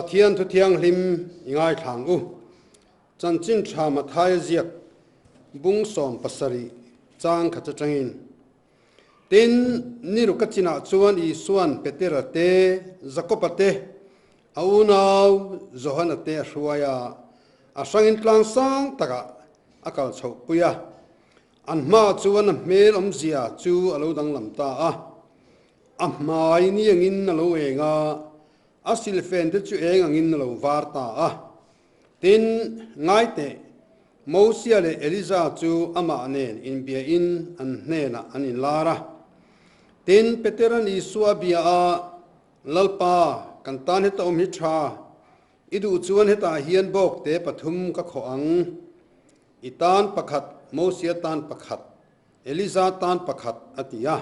Pathian thu thianghlim i ngaithlang u. Chanchin tha Mathaia ziak bung 17 chang khat atangin. Tin, ni ruk a chinah chuan Isuan Petera te, Jakoba te, a unau Johana te a hruai a, a hrangin tlang sang takah a kal chhoh pui a. An hmaah chuan a hmel awmzia chu a lo danglam ta a. A hmai ni angin a lo eng a, a silfen te chu eng angin a lo var ta a. Tin, ngaiteh, Mosia leh Eliza chu amah nen inbiain an hnenah an inlar a. Tin, Petera'n Isua a bia a, Lalpa, kan tan heta awm hi tha. I duh chuan hetah hian bawkte pathum ka khawh ang. I tan pakhat, Mosia tan pakhat, Eliza tan pakhat, a ti a.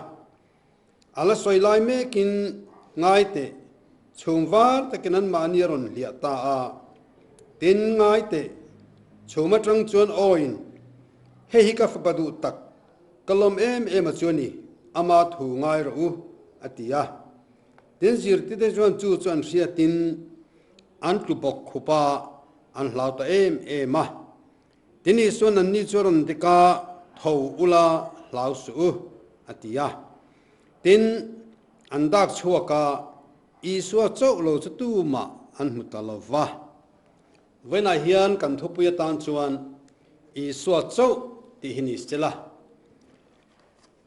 A la sawi lai mekin ngai teh, chhum var takin anmahni a rawn hliah ta a. Tin, ngai teh, chhum atang chuan awiin, Hei hi ka fapa duh tak, ka lawm em em a chu a ni, ama thu ngai rawh u, a ti a. Tin, zirtite chuan chu chu an hriatin an tlu bawk khup a, an hlau ta em em a. Tin, Isua'n anni chu a rawn dik a, Tho ula, hlau suh u, a ti a. Tin, an dak chhuak a, Isua chauh lo chu tumah an hmu ta lo va. Vawiinah hian kan thupui atan chuan Isua chauh tih hi ni se la.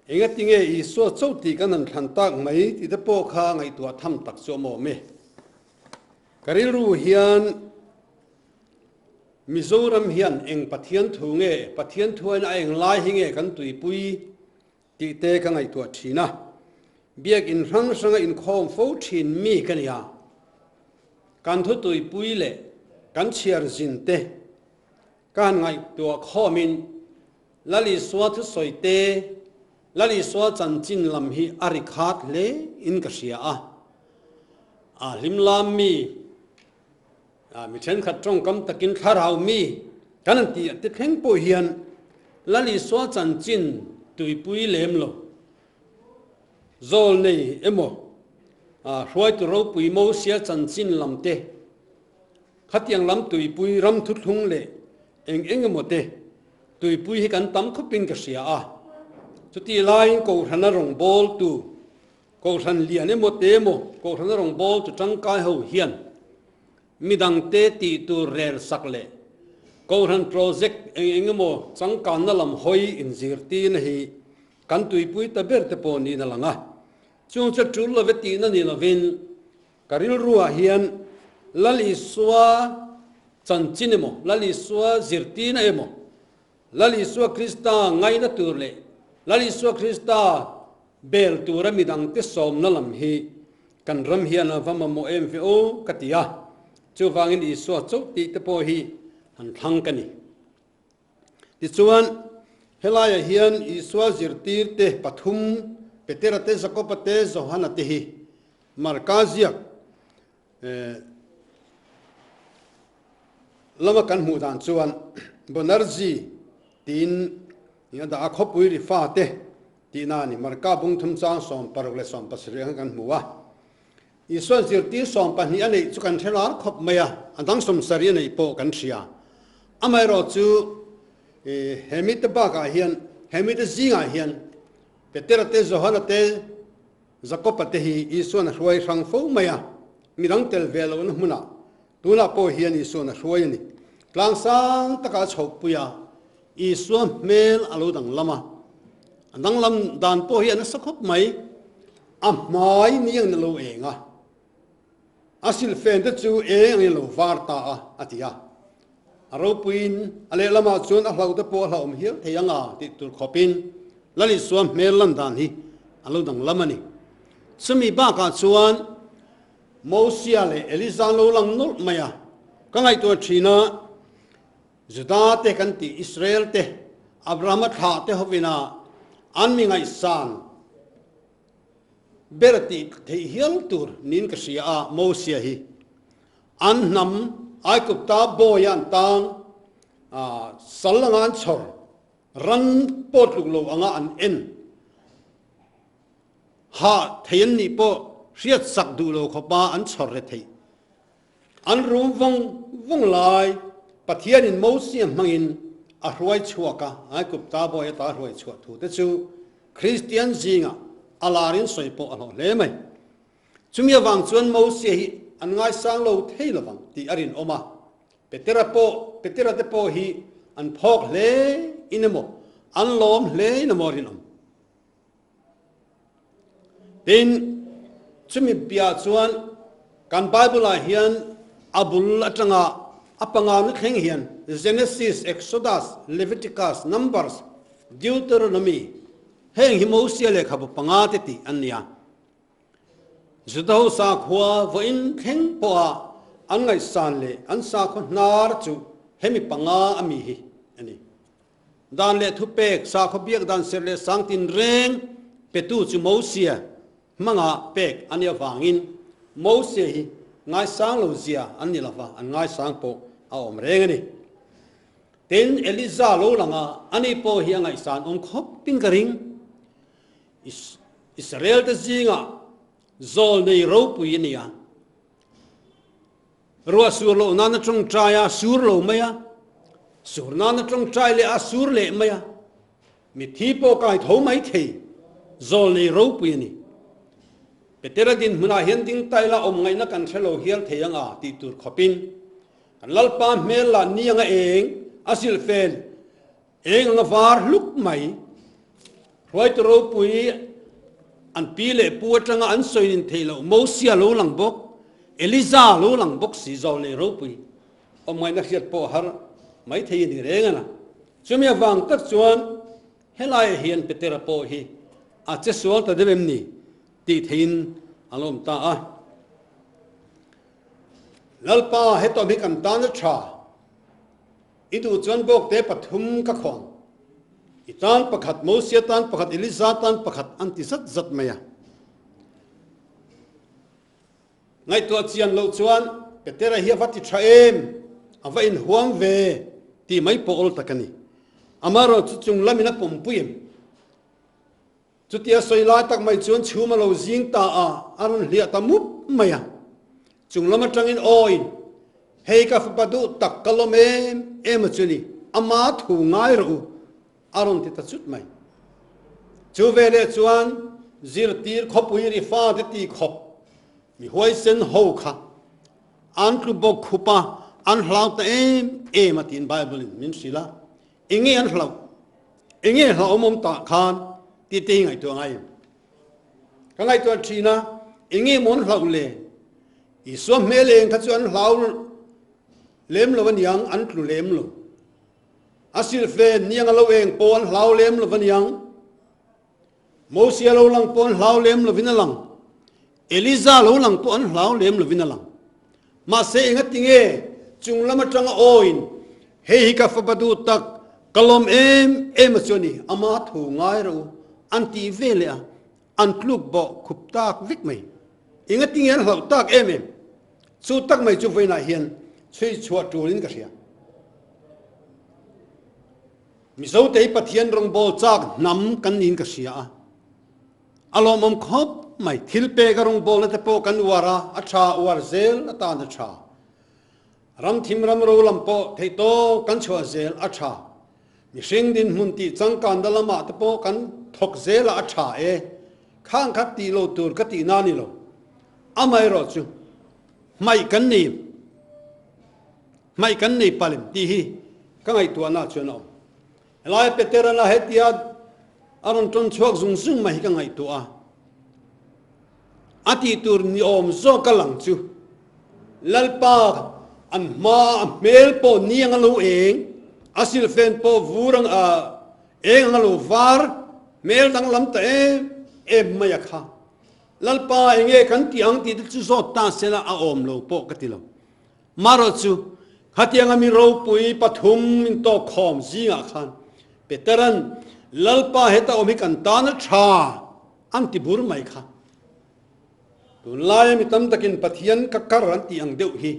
Engatinge Isua chauh tih kan han thlan tak mai tih te pawh kha ngaihtuah tham tak chu a awm e. Ka rilru hian Mizoram hian eng Pathian thu nge, Pathian thuain a eng lai hi nge kan tuipui tih te ka ngaihtuah thin a. Biak in hrang hranga inkhawm fo thin mi ka ni a. Kan thu tuipui leh kan chhiar zin te ka han ngaihtuah khawmin Lal Isua thusawi te, Lal Isua chanchin lam hi a ri khat hle in ka hria a. A hlim lam mi. Mi thenkhat tawngkam takin thlarau mi kan han tih te thleng pawh hian Lal Isua chanchin tuipui lem lo zawl nei emaw hruaitu ropui Mosia chanchin lam te khatiang lam tuipui ram thuthlung leh eng eng emaw te tuipui hi kan tam khawpin ka hria a. Chutih laiin Kohhrana rawngbawltu Kohhran lian emaw te emaw Kohhrana rawngbâwl chu tangkai ho hian midangte tih tur rel sak leh Kohhran project eng eng emaw changkanna lam hawi inzirtirna hi kan tuipui ta ber te pawh niin a lang a. Chung chu tul love tihna ni lovin ka rilruah hian Lal Isua chanchin emaw, Lal Isua zirtirna emaw, Lal Isua Krista ngaina tur leh Lal Isua Krista bel tura midangte sawmna lam hi kan ram hian a va mamawh em ve aw ka ti a, chuvangin Isua chauh tih te pawh hi han thlang ka ni. Tichuan, helaiah hian Isua zirtirte pathum, Petera te, Jakoba te, Johana te hi Marka ziak Lama kan hmuh dan chuan Bonarji tiin a dah a, khawpui ri fate tihna a ni. Marka bung thum chang 16 leh 17 ang kan hmu a. Isuan zirtir 12 a neih chu kan hre lar khawp mai a, a dang 70 a neih pawh kan hria. Amaherawhchu he mite bakah hian, he mite zingah hian Petera te, Johana te, Jakob-a te hi Isua'n a hruai hrang fo mai a, midang tel ve lohna hmunah tunah pawh hian Isua'n a hruai a ni. Tlang sang takah a chhohpui a, Isua hmel a lo danglam a, a danglam dan pawh hi a nasa khawp mai. A hmai ni angin a lo eng a, a silhfen te chu eng angin a lo var ta a, a ti a. A ropuiin a lehlamah chuan a hlauh te pawh a hlauhawm hial thei ang a tih tur khawpin Lal Isua hmel lan dan hi a lo danglam a ni. Chumi bakah chuan Mosia leh Eliza an lo lang nawlh mai a, ka ngaihtuah thin a, Juda te kan tih Israel te, Abrahama thlah te hovin a an mi ngaihsan ber tih theih hial tur niin ka hria a, Mosia hi An hnam Aigupta bawi a an tang a, sal anga an chhawr, ran pawh tluk lo anga an en hah thei an nih pawh hriat sak duh lo khawpa an chhawr re theih. An rum vawng vawng lai Pathianin Mosia hmangin a hruai chhuak a, Aigupta bawi ata hruai chhuah thu te chu Kristian zingah a larin sawi pawh a hlawh hle mai. Chumi avang chuan Mosia hi an ngaisang lo thei lovang tih a rinawm a, Petera pawh Petera te pawh hi an phawk hle in emaw an lawm hle in emaw a rinawm. Tin, chumi piah chuan kan Bible-ah hian a bul atanga a pangana thleng hian Genesis, Exodus, Leviticus, Numbers, Deuteronomy heng hi Mosia lehkhabu panga te tih an ni a. Judaho sakhua vawiin thleng pawha an ngaihsan leh an sakhaw hnar chu hemi panga a mi hi a ni. Dan leh thupek, sakhaw biak dan serh leh sang tinreng petu chu Mosia hmanga pek a nih avangin Mosia hi ngaisang lo zia an ni lova, an ngaisang pawh a awm reng a ni. Tin, Eliza lo lang a, ani pawh hi a ngaihsan awm khawpin ka ring. Israel te zingah zawlnei ropui a ni a. Ruah sur loh nana tawngtai a sur lo mai a, sur nana tawngtai leh a sur leh mai a, mitthi pawh kai tho mai thei, zawlnei ropui a ni. Petera dinhmunah hian ding tai la awm ngaihna kan hre lo hial thei anga tih tur khawpin kan Lalpa hmel lah ni anga eng a silhfen Eng anga var hluk mai. Hruaitu ropui an pi leh pu atanga an sawi nin theih loh Mosia lo lang bawk, Eliza lo lang bawk si zawlnei ropui awm ngaihna hriat pawh har mai thei a ni reng a na. Chumi avang tak chuan helaiah hian Petera pawh hi a che sual ta deuh em ni tih theihin a lo awm ta a. Lalpa hetawm hi kan tan a tha. I duh chuan bawkte pathum ka khawng. I tan pakhat, Mosia tan pakhat, Eliza tan pakhat an ti zat zat mai a. Ngaihtuah chian loh chuan Petera hi a va ti tha em, a va inhuam ve tih mai pawh awl tak a ni. Amaherawhchu chu chung lamin a pawmpui em? Chutia sawi lai tak mai chuan chhum a lo zing ta a, a rawn hliah ta mup mai a. Chung lam atangin awiin, Hei ka fapa duh tak ka lawm em em a chu ni, ama thu ngai rawh u, a rawn ti ta chut mai. Chu veleh chuan zirtir khawpui ri fate ti khawp mi huaisen ho kha an tlu bawk khup a, an hlau ta em em a tiin Bible-in min hrilh a. Enge an hlauh? Enge hlauhawm awm tah khan tih te hi ngaihtuah ngai em? Ka ngaihtuah thin a, enge maw an hlauh le? Isua hmel eng kha chu an hlau lem lo aniang, an tlu lem lo. A silhfen niang a lo eng pawh an hlau lem lo aniang. Mosia lo lang pawh an hlau lem lovin a lang. Eliza lo lang pawh an hlau lem lovin a lang. Mahse engati nge chung lam atanga awiin hei hi ka fapa duh tak, ka lawm em em a chu a ni, ama thu ngai rawh u an tih ve leh a, an tluk bawh khup tak vek mai. Engati nge an hlauh tak em em? Chu tak mai chu vawiinah hian chhui chhuah tulin ka hria. Mizotei Pathian rawngbâwl châk hnam kan niin ka hria a, a lawmawm khawp mai. Thil pêka rawngbâwlna te pawh kan uar a, a ṭha uar zel atan a ṭha. Ram thim ram ro lam pawh theihtawk kan chhuah zel a ṭha. Mihring dinhmun tih changkanna lamah te pawh kan thawk zel a, a ṭha e. Khang kha tih lo tur ka tihna a ni lo. Amaherawh chu hmaih kan nei. Hmaih kan nei palem tih hi ka ngaihtuahna chuan a awm. Helai Peterana hetia a rawn tawn chhuak zung zung mai hi ka ngaihtuah a. A tih tur ni awm zawk a lang chu Lalpa an hma a hmel pawh ni ang a lo eng, a silhfen pawh vur ang a eng ang a lo var, hmel danglam ta em em mai a kha. Lalpa enge kan tih ang tih te chu zawt ta sela a awm lo pawh ka ti lo. Marawh chu, khatianga mi ropui pathum in tawk khawm zingah khan Petera'n, Lalpa heta awm hi kan tan a tha, an ti bur mai kha. Tunlaia mi tam takin Pathian ka kar an tih ang deuh hi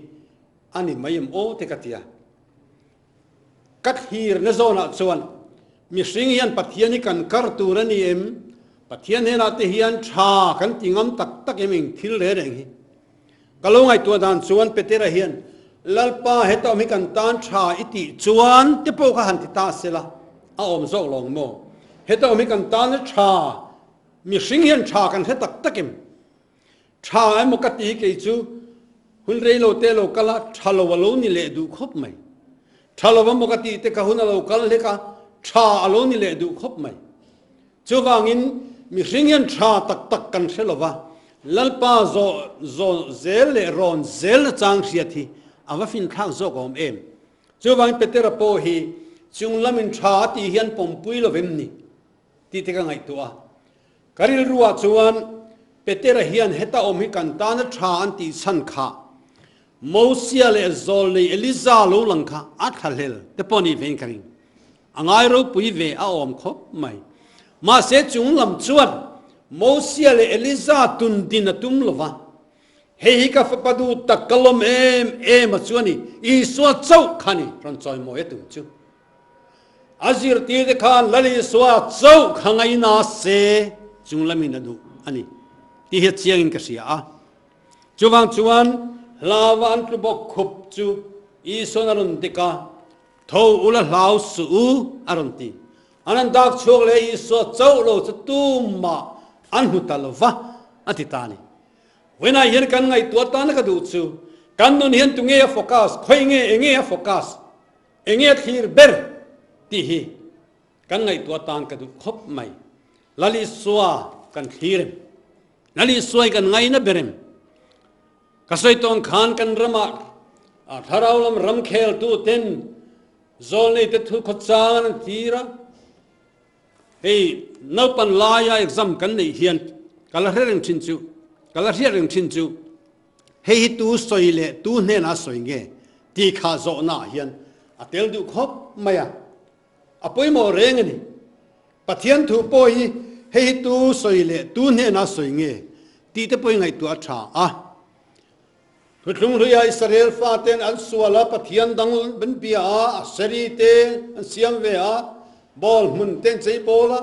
a ni mai em aw te ka ti a. Ka thlirna zawnah chuan mihring hian Pathian hi kan kar tur a ni em? Pathian hnenah te hian tha kan ti ngam tak tak em eng thil reng reng hi? Ka lo ngaihtuah dan chuan Petera hian, Lalpa, heta awm hi kan tan tha i tih chuan te pawh kha han ti ta sela, a awm zawk lawng maw? Heta awm hi kan tan a tha, mihring hian tha kan hre tak tak em? Tha emaw ka ti hi kei chu hun rei lo te lo kal a, tha lo a lo ni leh duh khawp mai. Tha lo emaw ka tih te ka hun a lo kal hlek a, tha a lo ni leh duh khawp mai. Chuvangin mihring hian tha tak tak kan hre lo va, Lalpa zawh zawn zel leh rawn zel na chang hriat hi a va finthlak zawk awm em? Chuvangin Petera pawh hi chung lamin tha a tih hian pawmpui lo vem ni tih te ka ngaihtuah a. Ka rilruah chuan Petera hian heta awm hi kan tana tha an tih chhan kha Mosia leh zawlnei Eliza lo lang kha a thlahlel te pawh nih vein ka ring. A ngai ropui ve a awm khawp mai. Mahse chung lam chuan Mosia leh Eliza tun din a tum lo va. Hei hi ka fapa duh tak ka lawm em em a chu a ni, Isua chauh kha ni rawn chawimawi a tum chu. A zirtirte khan Lal Isua chauh kha ngaina se chung lamin a duh a ni tih hi a chiangin ka hria a. Chuvang chuan hlauva an tlu bawk khup chu Isuan a rawn dik a, Tho ula hlau suh u, a rawn ti. An han dak chhuak leh Isua chauh lo chu tumah an hmu ta lo va, a ti ta a ni. Vawiinah hian kan ngaihtuah tana ka duh chu, kan nun hian tunge a focus, khawi nge, enge a focus, enge a thlir ber tih hi kan ngaihtuah tan ka duh khawp mai. Lal Isua kan thlir em? Lal Isua hi kan ngaina ber em? Ka sawi tawn khan kan ramah thlarau lam ramkheltu ten zawlneite thu khawchang an an tir a, hei naupan laia exam kan neih hian ka la hre reng thin chu, ka la hriat reng thin chu, hei hi tu sawi leh tu hnenah sawi nge tih kha zawhnaah hian a tel duh khawp mai a. A pawimawh reng a ni. Pathian thu pawh hi hei hi tu sawi leh tu hnenah sawi nge tih te pawhin ngaihtuah a tha a. Thuthlung hluia Israel faten an sual a, Pathian dang an bia a, a seri te an siam ve a, ball hmun te an chei bawl a,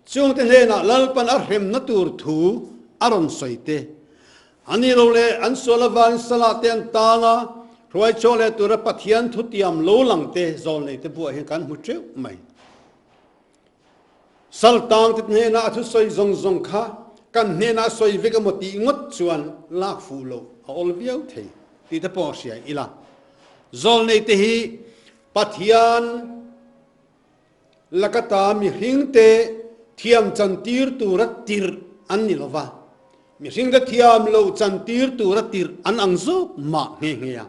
chungte hnenah Lalpan a hremna tur thu a rawn sawi te. A ni lo le, an sual avangin salah te an tang a, hruai chhuak leh tura Pathian thutiam lo lang te zawlnei te buah hian kan hmu teuh mai. Sal tang te hnenah a thusawi zawng zawng kha kan hnenah a sawi vek emaw tih ngawt chuan lak fuh loh a awl viau thei tih te pawh hria ila. Zawlnei te hi Pathian laka ta mihringte thiam chantir tura tirh an ni lo va, mihringte thiam lo chantir tura tirh an ang zawk mah nghe nghe a.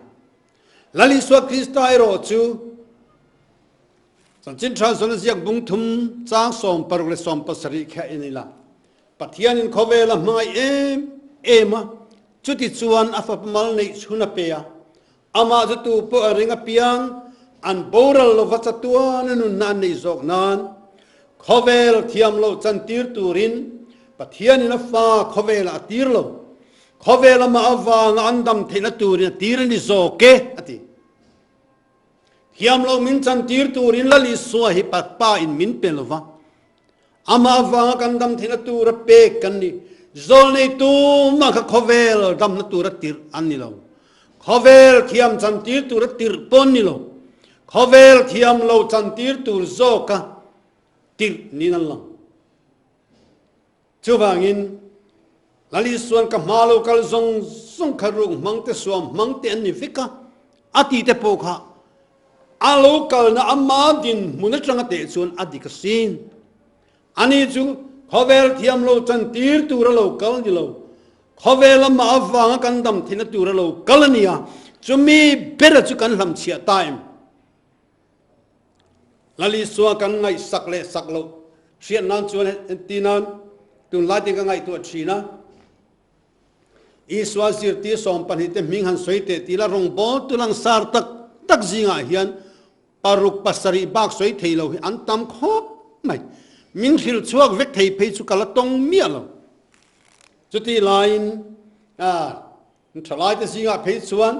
Lal Isua Krista erawh chu Chanchin Tha Zawn a ziak bung thum chang 60 leh 70 kha en ila, Pathianin khawvel a hmangaih em em a, chuti chuan a fapa mal neih chhun a pe a, Amah chu tu pawh a ring apiang an boral lova chatuan a nunna an neih zawk nan khawvel thiam loh chantir turin Pathianin a fa khawvelah a tir lo. Khawvel amah avanga an dam theihna turin a tir a ni zawk e, a ti. Thiam loh min chantir turin Lal Isua hi Pa in min pe lova, amah avanga kan dam theihna tura pek kan ni. Zawlnei tumah kha khawvel damna tura tirh an ni lo. Khawvel thiam chantir tura tirh pawh an ni lo. Khawvel thiam lo chantir tur zawka tirh niin an lang. Chuvangin, Lal Isuan ka hma lo kal zawng zawng kha ruk hmang te suam hmang te an ni vek a, a ti te pawh kha a lo kalna ama dinhmun atanga teh chuan a dik asin. Ani chu khawvel thiam lo chantir tura lo kal ni lo, khawvel amah avanga kan dam theihna tura lo kal a ni a, chumi bera chu kan hlamchhiah ta em? Lal Isua kan ngaihsak leh sak loh hriat nan chuan enti nan tunlai te ka ngaihtuah thin a. Isua zirtir 12 te hming han sawi teh tila rawngbawltu langsar tak tak zingah hian paruk pasarih bak sawi thei lo hi an tam khawp mai. Min hrilh chhuak vek thei phei chu ka la tawng miah lo. Chutih laiin thalaite zingah phei chuan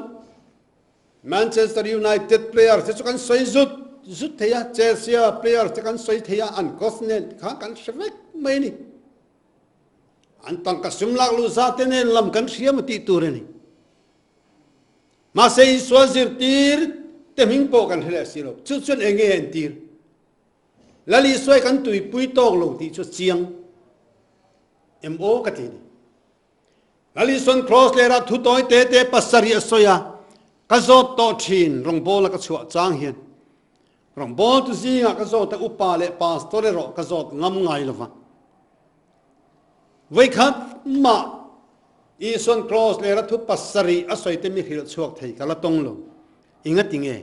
Manchester United player te chu kan sawi zut zut thei a, Chelsea player te kan sawi thei a, an coach nen khan kan hre vek mai a ni. An tangka sum lak luh za te nen lam kan hria maw tih tur a ni. Mahse Isua zirtir te hming pawh kan hre leh si lo. Chu chuan eng nge a entir? Lal Isua hi kan tuipui tawk lo tih chu chiang em aw ka ti a ni. Lal Isuan Cross lerah thu tawi te te pasarih a sawi a, ka zawt tawh thin rawngbawla ka chhuah chang hian. Rawngbawltu zingah ka zawt a, upa leh pastor erawh ka zawt ngam ngai lo va. Vawikhat mah Isuan Cross lera thu pasarih a sawi te mi hrilh chhuak thei ka la tawng lo. Engati nge?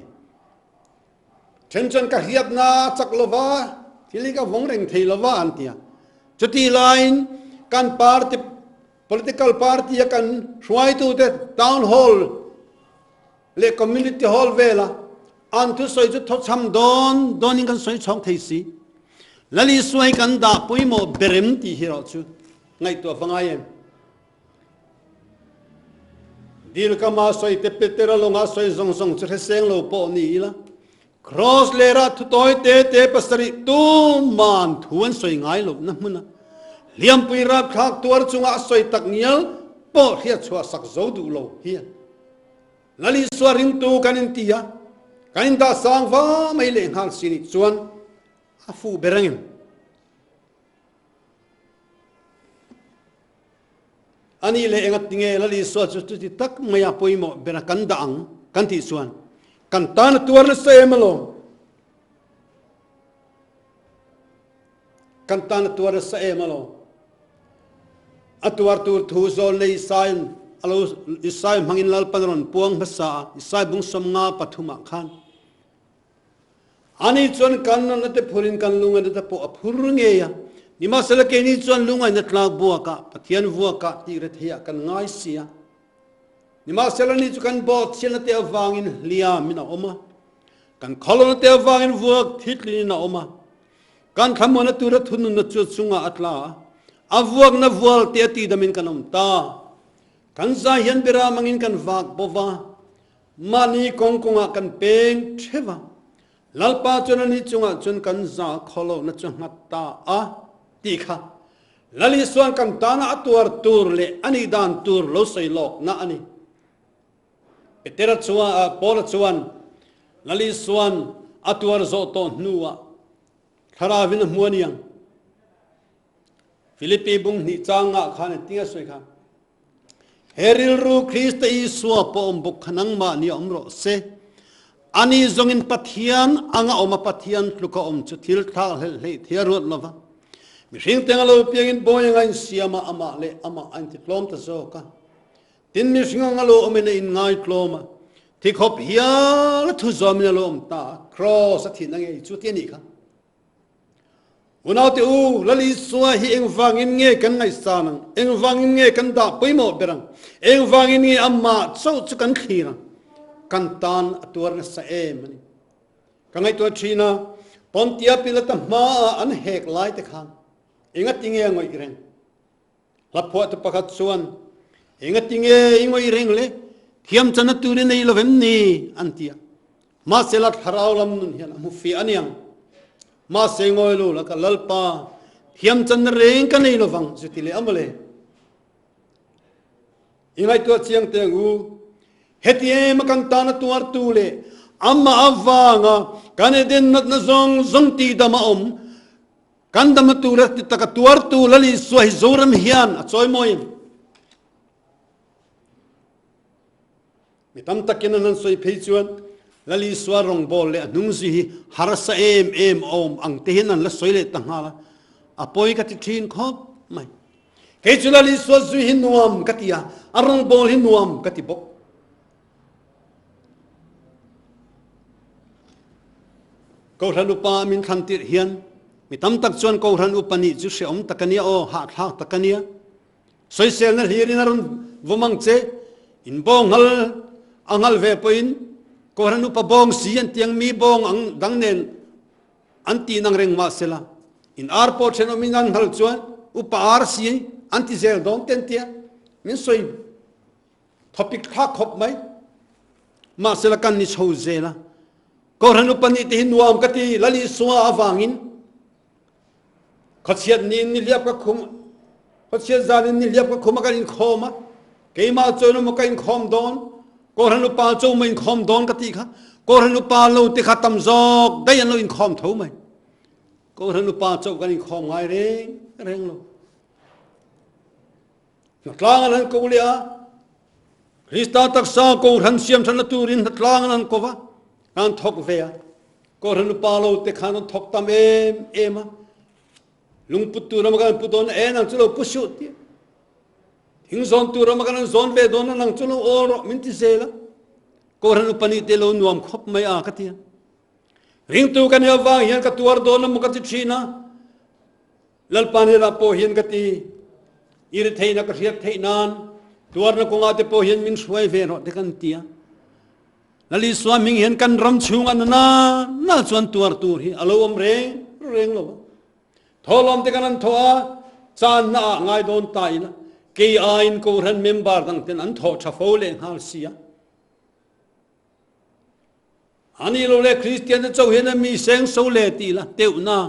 Then chuan ka hriatna chak lova, thil hi ka vawng reng thei lova an ti a. Chutih laiin kan party, political party a kan hruaitute town hall leh community hall vela an thusawi chu thawchham dawn dawnin kan sawi chhawng thei si. Lal Isua hi kan dah pawimawh berem tih hi erawh chu ngaihtuah va ngai em? Dil kama sawi te Petera lawnga sawi zawng zawng chu hreseng lo pawh ni ila, Cross lerah thu tawi te te pasarih tuman thu an sawi ngai lohna hmuna hliampui rapthlak tuar chunga a sawi tak ngial pawh hriatchhuah sak zo duh lo hian Lal Isua ringtu kan inti a, kan indah sang va mai lehnghal si nih chuan a fuh ber angem? A nih leh enga tinge Lal Isua chu chuti tak maia pawimawh bera kan dah ang kan tih chuan kan tan a tuar nasa em alawm. Kan tan a tuar nasa em alawm. A tuar tur thu zawl leh Isaian a lo Isai hmangin Lalpan a rawn puang hmasa a, Isai bung 53 ah khan. Ani chuan kan nunna te phurin kan lungaina te pawh a phur ngei a, nimahsela keini chuan lungaina tlak buakah Pathian vuakah tih retheiah kan ngai si a. Nimahsela ni chu kan bawhchhiatna te avangin hliamin a awm a, kan khawlawna te avangin vuak thitlinin a awm a, kan thlamuanna tura thununna chu a chungah a tla a, a vuakna vual te a tidamin kan awm ta. Kan zai hian bera mangin kan vak bawva, Mahni kawng kawngah kan peng theuh a, Lalpa chuan ani chungah chuan kan za khaw lohna chu nghat ta a tih kha Lal Isua'n kan tana a tuar tur leh a nih dan tur lo sawi lawkna a ni. Petera chuan, Paula chuan Lal Isua'n a tuar zawh tawh hnuah Thlarauin a hmu a niang. Filipi bung hnih changah khan engtin a sawi kha? He rilru Krista Isua pawh awm bawk kha nangmah ni awm rawh se. Ani zawngin Pathian anga awm a Pathian tluka awm chu thil thlak hlelh hleih thei a ruat lova. Mihring teng a lo piangin bawi anga insiam a, amah leh amah a intitlawm ta zawk a. Tin mihring anga lo awmin a inngaitlawm a, thi khawp hial a thu zawmin a lo awm ta a, Kraws a thihna ngei chu ti a nih kha. Unaute u, Lal Isua hi engvangin nge kan ngaihsan ang? Engvangin nge kan dah pawimawh ber ang? Engvangin nge amah chauh chu kan thlir ang? Kan tan a tuar nasa em a ni. Ka ngaihtuah thin a, Pontia Pilata hmaah an hek lai te khan engati nge a ngawih reng? Hlaphuahtu pakhat chuan, Engati nge i ngawih reng le? Thiam chana tur i nei lo vem ni? an ti a. Mahse la thlarau lam nun hian a hmu fiah a niang. Mahse ngawi lo la ka Lalpa, thiam channa reng ka nei lovang zu ti leh a mawle. I ngaihtuah chiang teh ang u. Heti em a kan tana tuartu leh amah avanga kan eden natna zawng zawng tihdam a awm. Kan dam tura ti taka tuartu Lal Isua hi Zoram hian a chawimawi em? Mi tam takin an han sawi phei chuan Lal Isua rawngbâwl leh a hnungzui hi harsa em em awm ang te hian an la sawi leh ta nghal a, a pawi ka ti ṭhin khawp mai. Kei chu Lal Isua zui hi nuam ka ti a, a rawngbâwl hi nuam ka ti bawk. Kohhran upa min thlan tirh hian mi tam tak chuan Kohhran upa nih chu hreawm tak a nia aw, hahthlak tak a nia. Sawiselna hlirin a rawn vawm ang che, in bawng ngal a ngal ve pawhin Kohhran upa bawng si an tiang mi bawng ang dang nen an tih nang reng mah sela, in ar pawh thenawmin an ngal chuan upa ar si an ti zel dawn te an tia min sawi Thawpik thlak khawp mai. Mahsela kan ni chho zel a. Kohhran upa nih te hi nuam ka ti Lal Isua avangin khawchhiat ni in nihliap ka khum khawchhiat zan in nihliap ka khum a kan inkhawm a. Keimah chuan emaw ka inkhawm dawn. Kohhran upa cho mai inkhawm dawn ka tih kha. Kohhran upa lo te kha tam zawk daih an lo inkhawm tho mai. Kohhran upa cho kan inkhawm ngai reng reng lo. Hnatlang an han ko leh a, Krista taksa kohhran siam thatna turin hnatlang an han ko va, kan thawk ve a. Kohhran upa lo te khan an thawk tam em em a. Lungput tur ram kan pu dawn e nang chu lo pu suh ti. Thing zawn tur ram kan an zawn ve dawn a nang chu lo awl rawh min ti zel a. Kohhran upa nih te lo nuam khawp mai a ka ti a. Ringtu kan hi avang hian ka tuar dawn a maw ka ti thin a. Lalpa hnenah pawh hian ka ti, i ri theihna ka hriat theih nan tuarna kawngah te pawh hian min hruai ve rawh te kan ti a. Lal Isua hming hian kan ram chhunga na na na chuan tuar tur hi a lo awm reng reng lo a. Thawhlawm te kan an thawh a, channa ah ngai dawn ta ila, kei aiin Kohhran member dang ten an thawh tha fo leh nghal si a. Ani lo le Kristian te cho hian a mi seng so le ti la teuh na.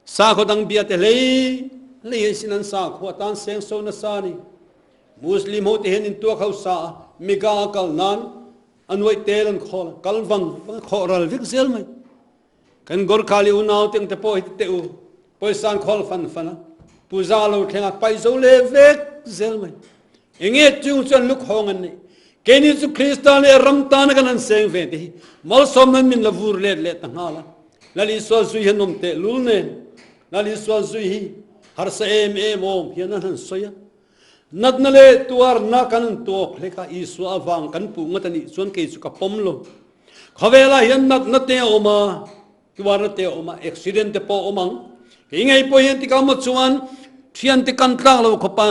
Sakhaw dang bia te hlei hlei hian sin an sakhua tan seng so nasa ni. Muslim ho te hian in tuak ho sa a, miga a kal nan a nuaih tel an khawl a, kal vang vang a khawh ral vek zel mai. Kan Gorkhali unau te ang te pawh hi ti teh u, pawisa an khawl fan fan a, puja lo thleng a paih zo leh vek zel mai. Enge chung chuan lukhawng an neih? Keini chu Krista leh ram tana kan han seng ve te hi malsawm nan min la vur let leh ta nghal a. Lal Isua zui hi an awm teh lul nen, Lal Isua zui hi harsa em em awm hian an han sawi a. Natna leh tuarna kan an tuak hlek a, Isua avang kan puh ngawt a nih chuan kei chu ka pawm lo. Khawvelah hian natna te a awm a, tuarna te a awm a, accident te pawh a awm ang. Kei ngei pawh hian tikah maw chuan thiante kan tlak lo khawp a,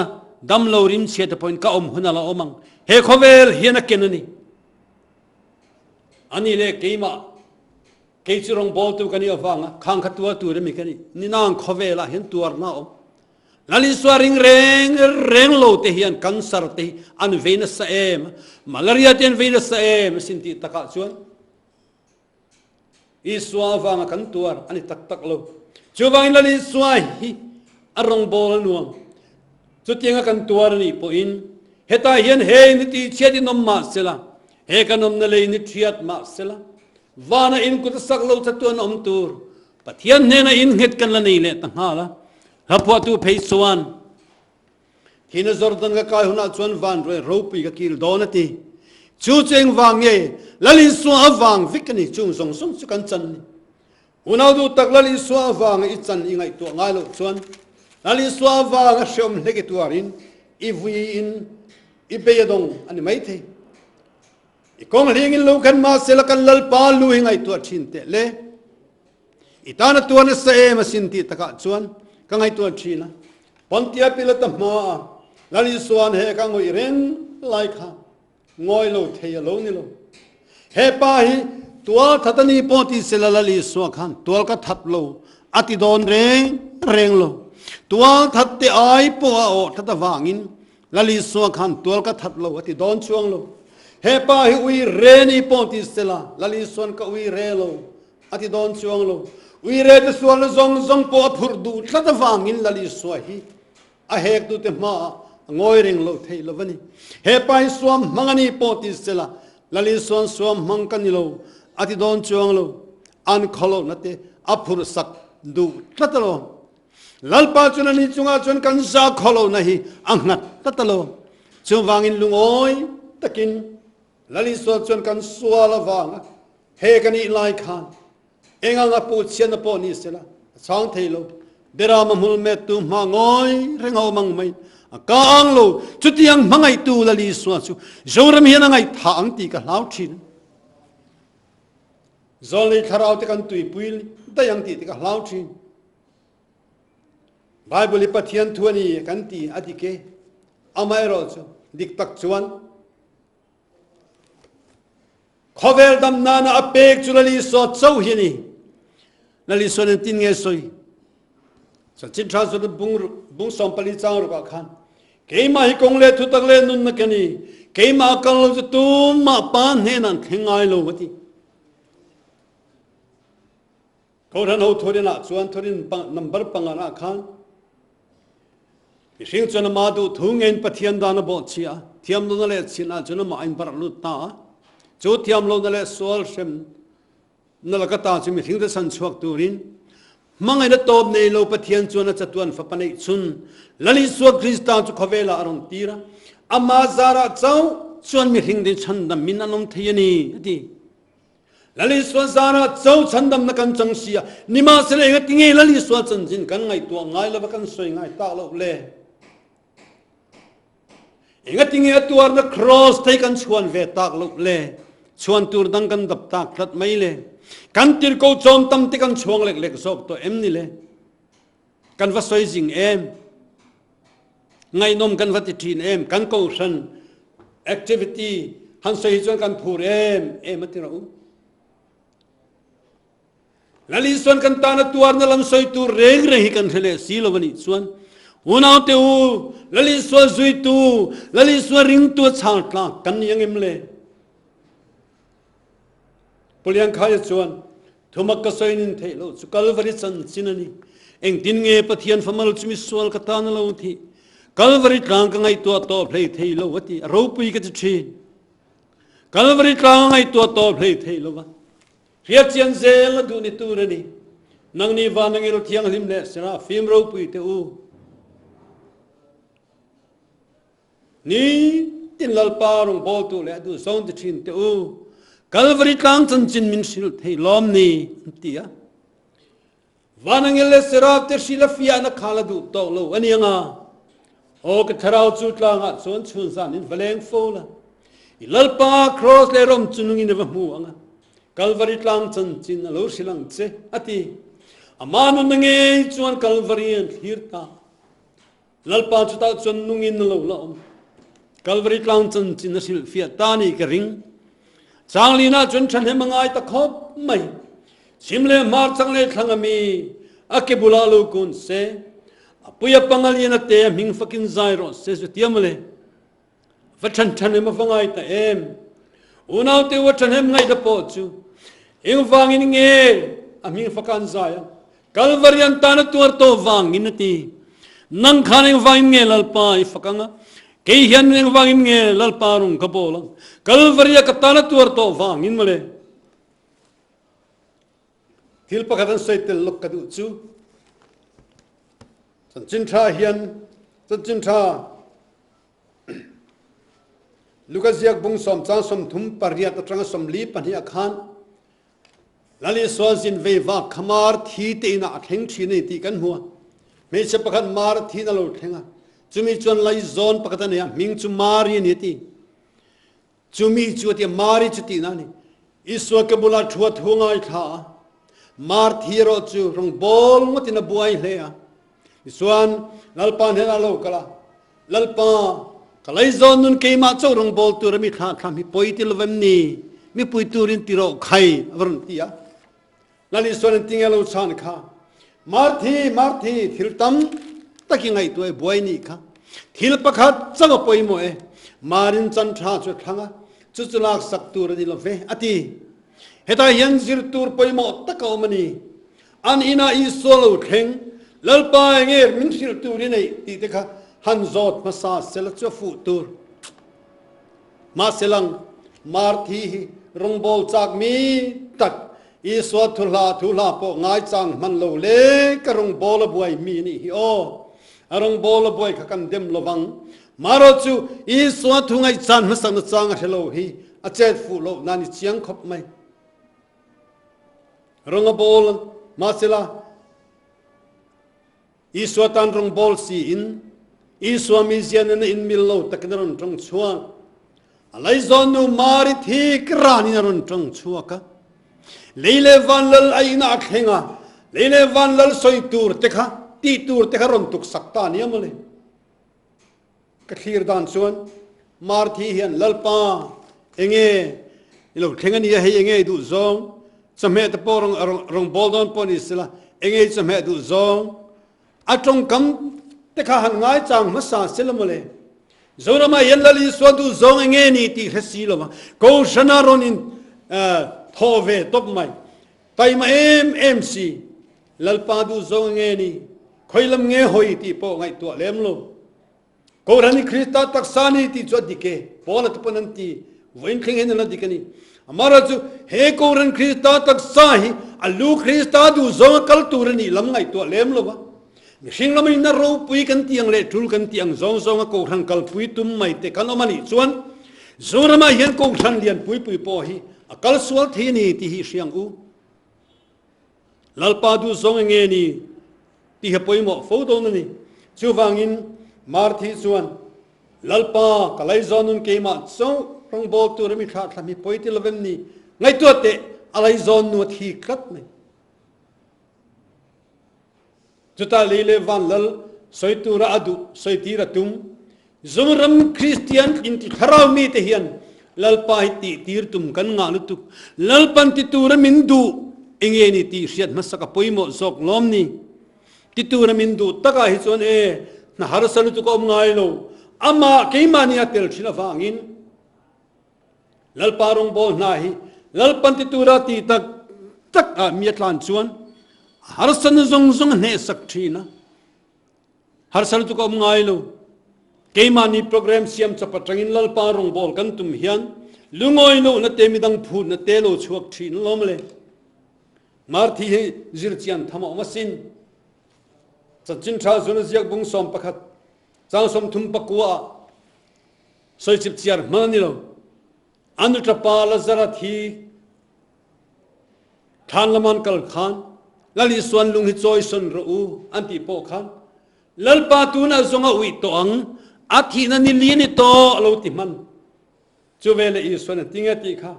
damlo rimchhia te pawhin ka awm hun a la awm ang. He khawvel hian a ken a ni. Ani leh keimah, kei chu rawngbawltu ka nih avanga khang kha tuar tur emi ka nih. Ninang khawvelah hian tuarna a awm. Lal Isua ring reng reng lo te hian cancer te hi an vei nasa em, malaria te an vei nasa em asin tih takah chuan Isua avanga kan tuar a ni tak tak lo. Chuvangin Lal Isua hi a rawngbâwl a nuam. Chutianga kan tuar a nih pawhin hetah hian hei ni tihchhiat in awm mah sela, he kan awmna lei ni ṭhiat mah sela, vana in kut a sak lo chatuan awm tur Pathian hnena innghet kan la nei leh ta nghal a. Hla phuahtu phei chuan, Thina Jordan ka kai hunah chuan van ruai ropui ka kil dawn a ti. Chu chu engvang nge? Lal Isua avang vek a ni. Chung zawng zawng chu kan chan ni. Unau duh tak Lal Isua avanga i chan i ngaihtuah ngai loh chuan Lal Isua avanga hreawm hlek i tuarin i vuiin i bei a dawng a ni maithei. I kawng hlingin lo khan mahsela kan Lalpa lu hi ngaihtuah thin teh le. I tan a tuar nasa em asin tih takah chuan ka ngaihtuah thin a. Pontia Pilata hmaah Lal Isua'n he ka ngawih reng lai kha ngawi lo thei a lo ni lo. He pa hi tual that a ni pawh ti sela Lal Isua khan tual ka that lo a ti dawn reng reng lo. Tual that te ai pawh a awh that avangin Lal Isua khan tual ka that lo a ti dawn chuang lo. He pa hi ui re ni pawh ti sela Lal Isua'n ka ui re lo A ti dawn chuang lo. Uire te sualna zawng zawng pawh a phurh duh tlat avangin Lal Isua hi a hektute hmaah a ngawi reng loh theih lo a ni. He pa hi suam hmang a ni pawh ti sela Lal Isua'n suam hmang ka ni lo a ti dawn chuang lo. An khawlohna te a phurh sak duh tlat alawm. Lalpa chuan ani chungah chuan kan za khawlohna hi a nghat tlat alawm. Chuvangin lungawi takin Lal Isua chuan kan sual avanga he ka nih lai khan eng anga puh chhiatna pawh ni sela a chhang thei lo. Berama hmul mettu hma ngawi reng a awm ang mai. A ka ang lo. Chutiang hmangaihtu Lal Isua chu Zoram hian a ngaihthah ang tih ka hlau thin. Zawlnei thlarau te kan tuipui daih ang tih te ka hlau thin. Bible hi Pathian thu a ni kan ti a dik e. Amaherawhchu dik tak chuan Khawvel dam nana a pek chu Lal Isua chauh hi a ni. Lal Isua nen tin nge sawi? Chanchin tha chu bung bung 14 chang rukah khan keimah hi kawng leh thutak leh nunna ka ni. Keimah kal lo chu tumah pa hnenah an thleng ngai lo a ti. Kohhran ho thurinah chuan thurin number panganah khan. Mihring chuan ama duh thu ngeiin Pathian dan a bawhchhia a, thiamlohna leh chhinah chuan amah a inbarh lut ta a. Chu thiamlohna leh sual hremna laka ta chu mihringte chhan chhuak turin hmangaihna tawp nei lo Pathian chuan a chatuan fapa neih chhun Lal Isua Krista chu khawvelah a rawn tir a, ama zarah chauh chuan mihringte chhandamin an awm thei a ni, a ti. Lal Isua zarah cho chhandamna kan chang si a, nimahsela enga tinge Lal Isua chanchin kan ngaihtuah ngai lova kan sawi ngai tak loh le? Enga tinge a tuarna cross thei kan chhuan ve tak loh le? Chhuan tur dang kan dap tak tlat mai le? Kan tirko chawm tam te kan chhuang lek lek zawk tawh em ni le? Kan va sawi zing em? Ngaihnawm kan va ti thin em? Kan kohhran activity han sawi hi chuan kan phur em em a ti rawh u. Lal Isuan kan tana tuarna lam sawi tur reng reng hi kan hre leh si lo a nih chuan unaute u, Lal Isua zuitu, Lal Isua ringtu a chhang tlak kan ni ang em le? Pu Liangkhaia chuan, Thumak ka sawi nin theih loh chu Kalvari chanchin a ni. Engtin nge Pathian famal chu misual ka tan a lo thih? Kalvari tlang ka ngaihtuah tawp hlei thei lo a ti. A ropui ka ti thin. Kalvari tlang a ngaihtuah tawp hlei thei lo va. Hriatchian zel a duh ni tur a ni. Nangni vanangil thianghlim leh Serafim ropui te u. Nitin Lalpa rawngbawltu leh a duhzawng ti ṭhin teh u, Kalvari tlang chanchin min hrilh thei lawm ni? an ti a. Vanangel leh Seraf te hrilh a fiahna kha la duh tawk lo a ni ang a, Aw ka thlarau chu tlangah chuan chhun zan in va leng fo la, i Lalpa Kraws leh rawm chu nungin i va hmu ang a, Kalvari tlang chanchin a lo hrilh ang che, a ti. Amah nunna ngei chuan Kalvari an thlir ta. Lalpa chutah chuan nungin a lo la awm. Kalvari tlang chanchin a hrilhfiah ta ni ka ring. Changlina chuan thahnem a ngai ta khawp mai. Chhim leh hmar chang leh thlang a mi a ke bulah lo kun se, a pui a pang a lian a te a hming fakin zai rawh se chu tia mawle. Va ṭhan ṭhahnem a va ngai ta em? Unaute u a ṭhahnem ngaihna pawh chu engvangin nge a hming faka an zai a? Kalvari an tan a tuar tawh vangin a ti. Nang khan engvangin nge Lalpa i fak ang a? Kei hian engvangin nge Lalpa rung ka bawl ang? Kalvari a ka tan a tuar tawh vangin mawle. Thil pakhat an sawi tel lawk ka duh chu chanchin ṭha hian chanchin ṭha Luka ziak bung sawm chang 38 atanga 42 ah khan Lal Isua zin vei vak kha mar thi te inah a thleng thin a ni tih kan hmu a. Hmeichhe pakhat mar thi in a lo thleng a, chumi chuan laizawn pakhat a nei a, hming chu Mari a ni a ti. Chumi chu a ti a, Mari chu tihna a ni. Isua ke bulah thu a thu ngaithla a, Mar thi erawh chu rawngbawl ngawtin a buai hle a. Tichuan, Lalpa hnenah a lo kal a, Lalpa, ka laizawn nun keimah chauh rawngbawl tura mi thlah thlam hi pawi ti lo em ni? Mipui turin ti rawh khai, a va rawn ti a. Lal Isuan an ti nge lo chhan kha, Marthi, Marthi, thil tam tak i ngaihtuah i buai nih kha. Thil pakhat chauh a pawimawh e, Marin chan tha chu a thlang a, chu chu laksak tur a ni lo ve, a ti. Hetah hian zir tur pawimawh tak a awm a ni. An inah Isua lo thleng, Lalpa enge min hrilh tur i neih tih te kha han zawt hmasa sela chu a fuh tur. Mahselang, Marthi hi rawngbâwl châk mi tak, Isua thuhla thuhla pawh ngaichâng hman lo le ka rawngbâwl a buai mi nih hi aw. A rawngbâwl a buai kha kan dem lo vang. Marawh chu Isua thu ngaihchân hmasakna châng a hre lo hi a chêt fuh loh nan i chiang khawp mai. Rawng a bâwl mahsela, Isua tan rawngbâwl siin Isua mizia nena inmil lo takin a rawn ṭawng chhuak. A laizawn nu Mari thi ka ranin a rawn ṭawng chhuak a. Lei leh van lal a inah a thleng a, lei leh van lal sawi tur te kha, tih tur te kha rawn tuksak ta nia mawle. Ka thlir dan chuan Marthi hian Lalpa enge i lo thleng a nia hei enge i duh zawng chawhmeh te pawh rawn bawl dawn pawh ni sela enge i chawhmeh duh zawng a tawngkam te kha han ngaichang hmasa sela mawle Zoramah hian Lal Isua duh zawng enge ni tih hre si lova Kohhrana rawn in thawh ve tawp mai taima em em si Lalpa duh zawng enge ni khawi lam nge hawi tih pawh ngaihtuah lem lo. Kohhran hi Krista taksa a ni tih chu a dik e, Paula te pawn an ti, vawiin thleng hian a la dik a ni. Amaherawhchu, he Kohhran Krista taksa hi a lu Krista duhzawnga kal tur a nih lam ngaihtuah lem lo va. Mihring lama inna ropui kan tih ang leh tul kan tih ang zawng zawnga Kohhran kalpui tum mai te kan awm a nih chuan Zoramah hian Kohhran lian pui pui pawh hi a kal sual thei a ni tih hi hria ang u. Lalpa duh zawng eng nge ni tih hi a pawimawh fo dawn a ni. Chuvangin Marthi chuan, Lalpa, ka laizawn nun keimah chauh rawngbawl tur a mi thlah thlam hi pawi ti lovem ni? Ngaihtuah teh, a laizawn nu a thi tlat mai. Chutah lei leh van lal sawi tura a duh sawi tir a tum. Zoram Kristian inti thlarau mite hian Lalpa hi tih tir tum kan ngah lutuk. Lalpan ti tura min duh enge ni tih hriat hmasak a pawimawh zawk lawm ni. Ti tura min duh takah hi chuan e hna harsa lutuk a awm ngai lo. Amah keimahni a tel thin avangin Lalpa rawngbawl hna hi Lalpan ti tura ti tak tak ah mi a tlan chuan a harsatna zawng zawng a hnehsak thin a. Harsatna chu ka awm ngai lo. Keimahni program siam chawp atangin Lalpa rawngbawl kan tum hian lungawi lohna te midang phutna te lo chhuak thin alawm le. Marthi hi zirchian tham a awm asin. Chanchin tha zun a ziak bung 11 chang 34 ah Sawichip chiar hman a ni lo. A nuṭa pa Lazara thi thlan lam an kal khan Lal Isuan lung hi chawisawn rawh u an tih pawh khan Lalpa tunah zawng a uih tawh ang, a thihna ni li a ni tawh a lo ti hman. Chu veleh Isuan a ti nge tih kha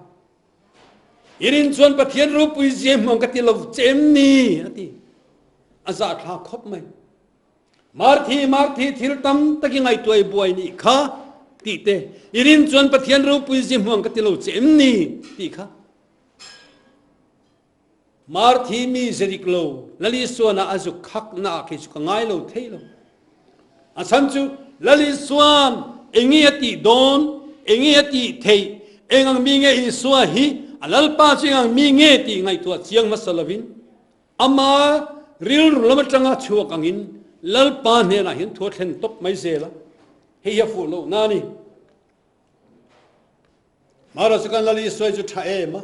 i rin chuan Pathian ropui zia hmuang ka ti lo che em ni a ti. A zahthla khawp mai. Marthi, Marthi, thil tam tak i ngaihtuah i buai nih kha tih te, i rin chuan Pathian ropui zi hmuang ka ti lo che em ni tih kha. Marthi mi zedik lo, Lal Isuan ah a zuk khak na ah khi chu ka ngai lo thei lo. A chhan chu Lal Isuan enge a tih dawn, enge a tih theih, eng ang mi nge Isua hi, a Lalpa chu eng ang mi nge tih ngaihtuah chiang hmasa lovin, Ama rilru lam atanga chhuak angin Lalpa hnenah hian thu a thlen tawp mai zel a, hei hi a fuh loh na a ni. Mara chu kan Lal Isua chu tha em a,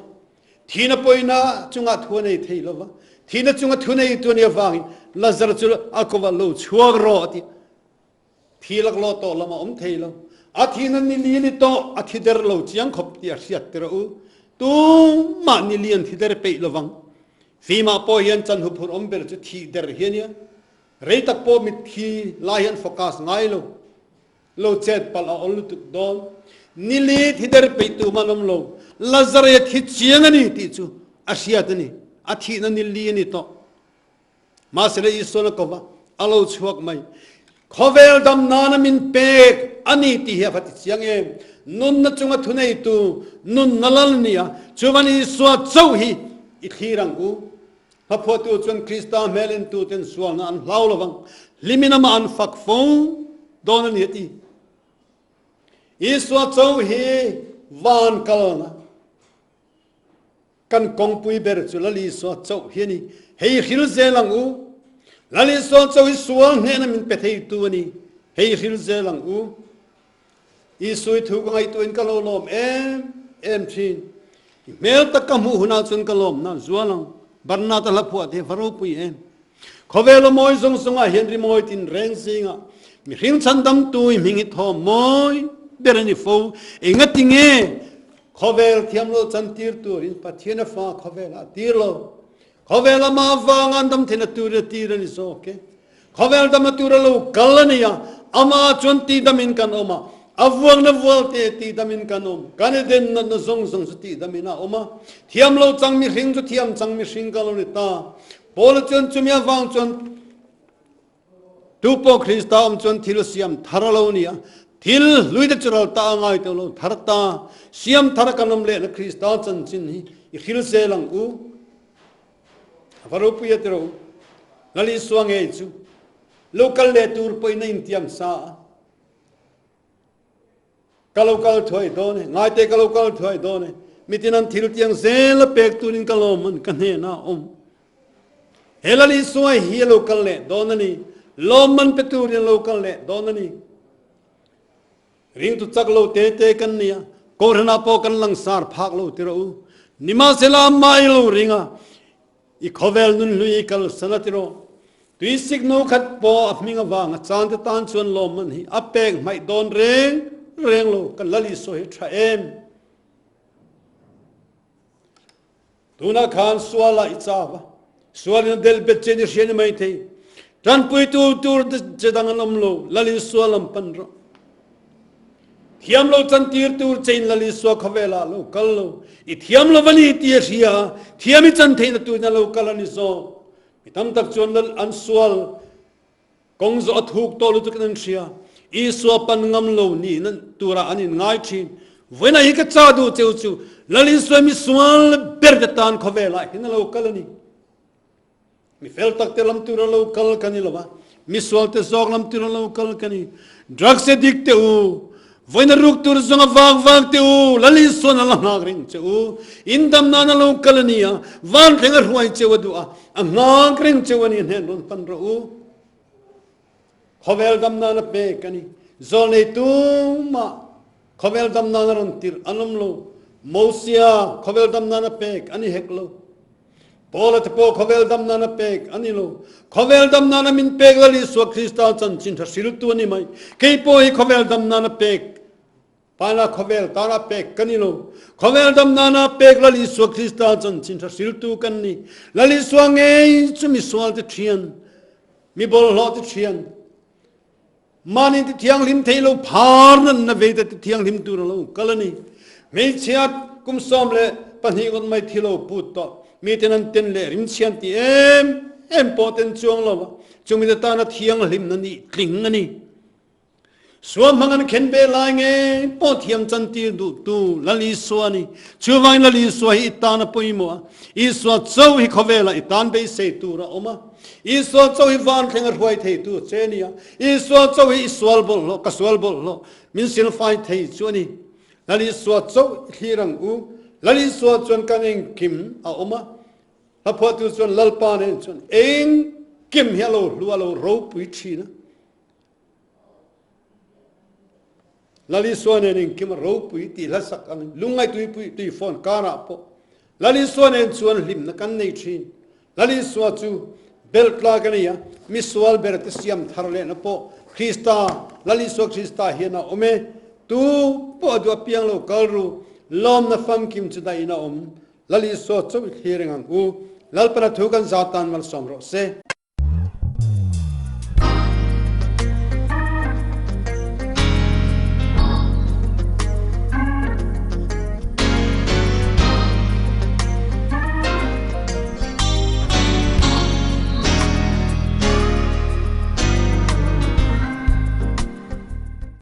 thihna pawina chungah thu a nei thei lo va, thihna chunga thu nei tu a nih avangin Lazar chu a kawvah lo chhuak rawh a ti a. Thi laklawh tawh lam a awm thei lo. A thihna ni li ni tawh a thi der lo chiang khawp tih a hriat tir a u. Tumah ni li an thi der peih lovang. Fimah pawh hian chanhu phur awm ber chu thih der hi a nia. Rei tak pawh mitthi lai hian focus ngai lo. Lo chet palh a awl lutuk dawn. Ni li thi der peih tumah an awm lo. Lazare thi chiang a ni tih chu a hriat a ni. A thihna ni li a ni tawh. Mahsela Isuan a ko va, a lo chhuak mai. Khawvel dam nana min pek a ni tih hi a va ti chiang em? Nunna chunga thuneitu, nunna lal ni a, chuvan Isua chauh hi i thlir ang u. Hmaphuahtu chuan Krista hmelin tuten sualna an hlau lo vang, hlimin amah an fak fo dawn a ni a ti. Isua chauh hi van kalna. Kan kawngpui ber chu Lal Isua chauh hi a ni. Hei hril zel ang u. Lal Isua chauh hi sual hnehna min pe theitu a ni. Hei hril zel ang u. Isui thu ka ngaihtuahin ka lo lawm em em thin. I hmel tak ka hmuh hunah chuan ka lawm na zual ang. Barnata hla phuah te va ropui em. Khawvel aw mawi zawng zawngah hian rimawi tin reng zingah mihring chhandamtu i hming hi thawm mawi ber a ni fo. Engati nge Khawvel thiam lo chantir turin Pathian a fa khawvelah a tir lo. Khawvel ama avanga an dam theihna turin a tir a ni zawk e. Khawvel dam a tur a lo kal a ni a, amah chuan tihdamin kan awm a, a vuakna vualte tihdamin kan awm. Kan i den natna zawng zawng chu tihdamin a awm a. Thiam lo chang mihring chu thiam chang mihring ka lo ni ta. Paula chuan chumi avang chuan Tu pawh Krista awm chuan thil siam thar a lo ni a, thil hlui te chu ral ta a ngai tawh lo, thar ta, siam thar a kan awm lehna Krista chanchin hi i hril zel ang u. A va ropui a tiro, Lal Isua ngei chu lo kal leh tur pawhin a intiam sa a. Ka lo kal thuai dawn e, ngaite ka lo kal thuai dawn e, mitin an thil tiang zel a pek turin ka lawm an ka hnenah a awm. He Lal Isua hi a lo kal leh dawn a ni, lawmman pe turin a lo kal leh dawn a ni. Ringtu chak lo te te kan nia, Kohhranah pawh kan langsar phak lo ti rawh u. Nimahsela amah i lo ring a, i khawvel nun hlui i kalsan a ti rawh. Tui sikno khat pawh a hming avang a chan te tan chuan lawmman hi a pek hmaih dawn reng reng lo, kan Lal Isua hi tha em? Tunah khan sualah i chau a, sualin a delh bet che ni hria ni mai thei. Tanpuitu tur che dang an awm lo, Lal Isua lam pan rawh. Thiam lo chantir tur chein Lal Isua khawvelah lo kal lo. I thiam lo a ni ti a hria a, thiam i chan theihna turin a lo kal a ni zawk. Mi tam tak chuan Lal an sual Kawng zawh a thuk tawh lutuk in an hria. Isua pan ngam lo ni in turah an in ngai thin. Vawiinah hi ka cha duh cheu chu Lal Isua mi sual ber te tan khawvelah hin a lo kal a ni. Mi fel tak te lam tur a lo kal ka ni lo a, mi sual te zawk lam tur a lo kal ka ni. Drugs addict te u, Vawiin a ruk tur zawng a vak vak te u, Lal Isuan a la nghak reng che u. In dam nan a lo kal a ni a, van thleng a hruai cheu a duh a, a nghak reng cheu a ni hnen rawn pan rawh u. Khawvel dam nan a pek a ni. Zawlnei tumah khawvel dam nan a rawn tirh an awm lo. Mosia khawvel dam nan a pek a ni hek lo. Paula te pawh khawvel dam nan a pek a ni lo. Khawvel dam nana min pek Lal Isua Krista chanchin tha hriltu a ni mai. Kei pawh hi khawvel dam nana pek Paina khawvel tana pek ka ni lo. Khawvel dam nana pek Lal Isua Krista chanchin tha hriltu kan ni. Lal Isua ngei chu misual te thian, mi bawlhhlawh te thian, mahni ti thianghlim thei lo phar nan na vei te ti thianghlim tur a lo kal a ni. Hmeichhia kum 12 ngawt mai thi lo put tawh mi ten an ten leh rimchhian ti em em pawh ten chuang lo a, chumi te tana thianghlim na nih tling a ni. Suam hmang an khen ve lai nge pawh thiam chantir duh tu Lal Isua a ni. Chuvangin Lal Isua hi i tan a pawimawh a, Isua cho hi khawvelah i tan beisei tur a awm a. Isua cho hi van thleng a hruai thei tu che a ni a, Isua cho hi i sual bawlhhlawh, ka sual bawlhhlawh min silfai thei chu a ni. Lal Isua cho i thlir ang u. Lal Isua chuan kan engkim a awm a, hlaphuahtu chuan Lalpa nen chuan engkim hi a lo hlu a lo ropui thin a. Lal Isua nen engkim a ropui tih hlasak angin lungngai tuipui tui fawn karah pawh Lal Isua nen chuan hlimna kan nei thin. Lal Isua chu bel tlak a ni a, mi sual ber te siam thar lehna pawh Krista, Lal Isua Krista hian a awm e. Tu pawh a duh apiang lo kal ru, lawmna famkim chu dahin a awm. Lal Isua chauh i thlir reng ang u. Lalpana thu kan zat tan malsawm rawh se.